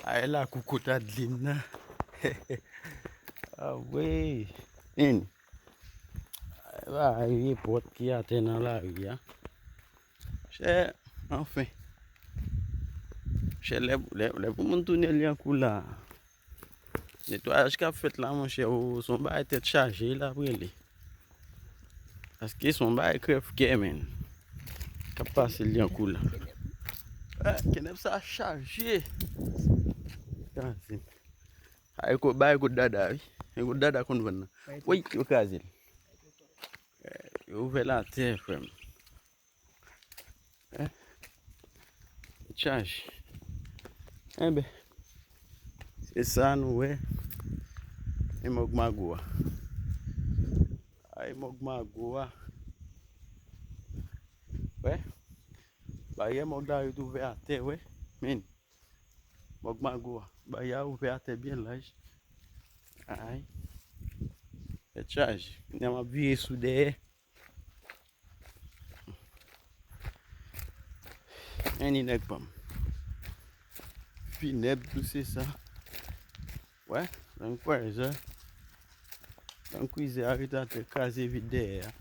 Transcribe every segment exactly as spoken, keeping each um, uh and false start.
Ay, lakou kot Adeline nan. Awe. Vini. Ay, ba, ay, pòt ki atè nan lari a. Chè, anfen. Chè, lè, lè, lè pou moun tounen Lyankou la. Netwayaj k ap fèt la, monchè, o, se yon bagay tèt chaje l ap rele. Paske se yon bagay krèvkè, menn, k ap pase Lyankou la. Eh, kenèp sa chaje. Kraze. Ay, ko, bay kot dada, wi. E kot dada konn vann nan. Wi, yo kraze l. Eh, yo ouvè l atè, frè m. Hein? Tèt chaje. Enben, se sa nou wè. E mòg Mago a. Ay, mòg Mago a. Wè. Baryè mòg la yo t ouvè atè, wè. Men. Mòg Mago a. Baryè a ouvè atè byen laj. Ay. Tèt chaje. Kounye a m ap vire sou dèyè. Enni nèg pa m. Finèb tou se sa. Wè, nan kwè zè. Nan kwize a ret atè kraze vit dèyè a.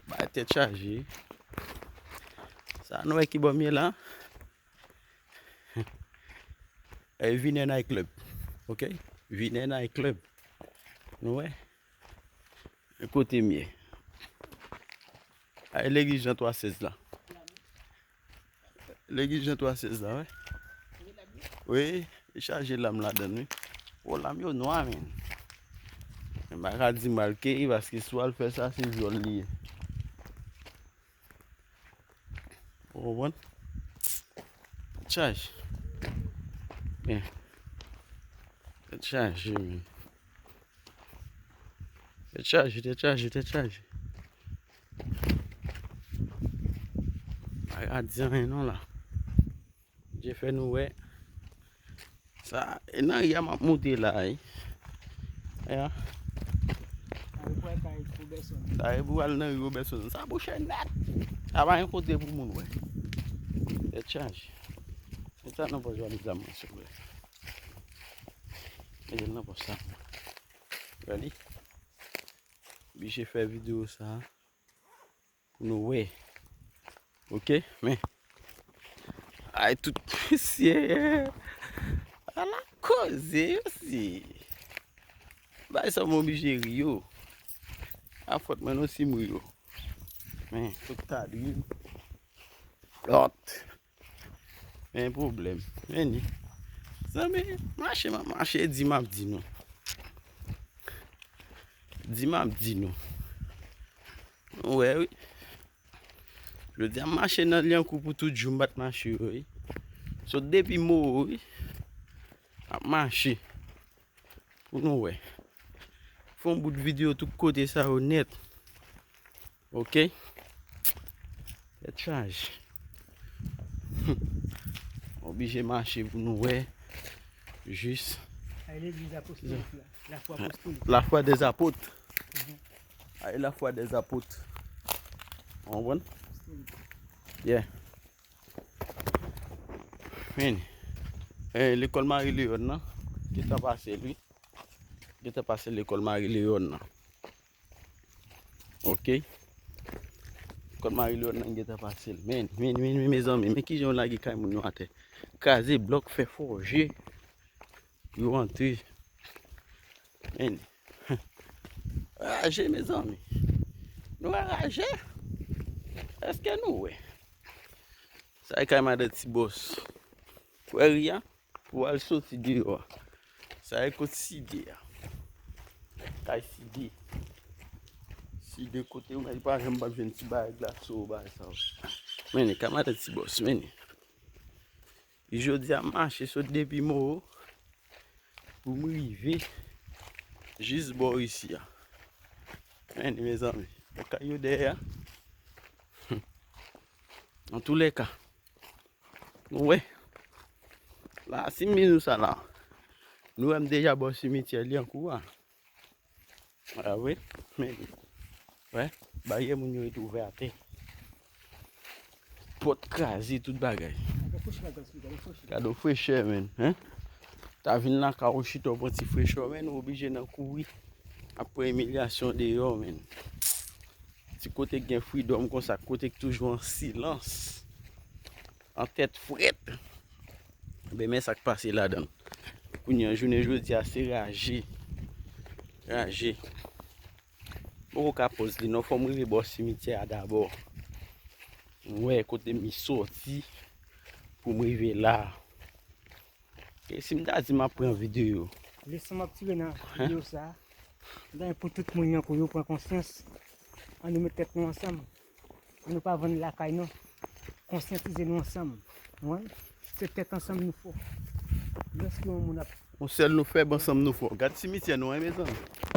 Bay tèt chaje. Sa nou wè ki bò m ye la. E Vine Night Club. Ok? Vine Night Club. Nou wè? E kote m ye? Ay, legliz Jan twa sèz la. Legliz Jan twa sèz la, wè. Wi, e chaje lam ladann, wi. O, lam yo nwa, men. Men m pa ka di m al keyi, paske si w al fè sa, se vyòl li ye. Ou konprann? Tèt chaje. Men. Tèt chaje, men. Tèt chaje, tèt chaje, tèt chaje. Pa ka di anyen non la. Bondye fè nou wè. Sa, e nan ri a m ap monte la, wi. Ya. Sa e pou al nan ri Wobèson. Sa e pou al nan ri Wobèson. Sa bouche nèt. Sa pa gen kote pou moun wè. Tèt chaje. Mete sa nan pòch valiz la, mwen, silvouplè. Mete l nan pòch sa. Gade. Oblije fè videyo sa. Pou nou wè. Ok, men. Ay, tout mesye. Ala koze, yo si. Bay sa m oblije ri yo. A fòt mwen non si m ri yo. Men, tout ta di. Lòt. Men pwoblèm. Men ni. Zanmi, mache m ap mache, di m ap di nou. Di m ap di nou. Nou wè, wi. Jodi a, m mache nan Lyankou pou tout jou m pa t mache yo, wi. Sot depi Moro, wi. M ap mache. Pou nou wè. Fè yon bout videyo tout kote sa yo nèt. Ok? Tèt chaje. Oblije mache pou nou wè. Jis. Ay, legliz apostolik la. Lafwa apostolik. Lafwa dèzapot. Mhm. Ay, lafwa dèzapot. Ou konprann? Apostolik. Yeah. Men. Eh, lekòl Mari Leyòn nan. Gentan pase l, wi. Gentan pase lekòl Mari Leyòn nan. Ok. Lekòl Mari Leyòn nan gentan pase l. Men, men, men, men, mezanmi, men kijan yo lage kay moun yo atè. Kraze blòk, fè fòje. Yo antre. Men. Raje, mezanmi. Nou wè raje? Èske nou wè? Sa e kay madan Ti Bòs. Wè ri a? Pou al soti deyò a. Sa e kot Side a. Kay Side. Side kote ou menm pa janm p ap jwenn ti bagay glaso ou bagay sa yo. Men, kay madan Ti Bòs, men. Jodi a m mache sot depi Moro pou m rive jis bò isi a. Men, mezanmi, wè kay yo dèyè a. Antoulèka, nou wè. La, si m di nou sa la, nou wè m deja bò simityè Lyankou a. A wi, men, wè, baryè moun yo ret ouvè atè. pòt kraze, tout bagay. Gade yon frechè, menn, hein? Ta vin lakay ou chita, w pran ti frechè, menn, ou oblije nan kouri ap pran imilyasyon deyò, menn. Ti kote k gen freedom konsa, kote k toujou an silans, an tèt frèt. Ben, men sa k pase ladan l. Kounye a, jounen jodi a, se raje. Raje. Poko ka poz li non, fò m rive bò simityè a dabò. M wè kote m sòti pou m rive la. E si m ta di m ap pran videyo? Leson m ap tire nan videyo sa a, gen pou tout moun nan kou yo pran konsyans. Ann nou met tèt nou ansanm. Ann nou pa vann lakay nou. Konsyantize nou ansanm. Ou konprann? Se tèt ansanm nou fò. Lèske yon moun ap Yon sèl nou fèb, ansanm nou fò. Gad simityè nou, hein, mezanmi.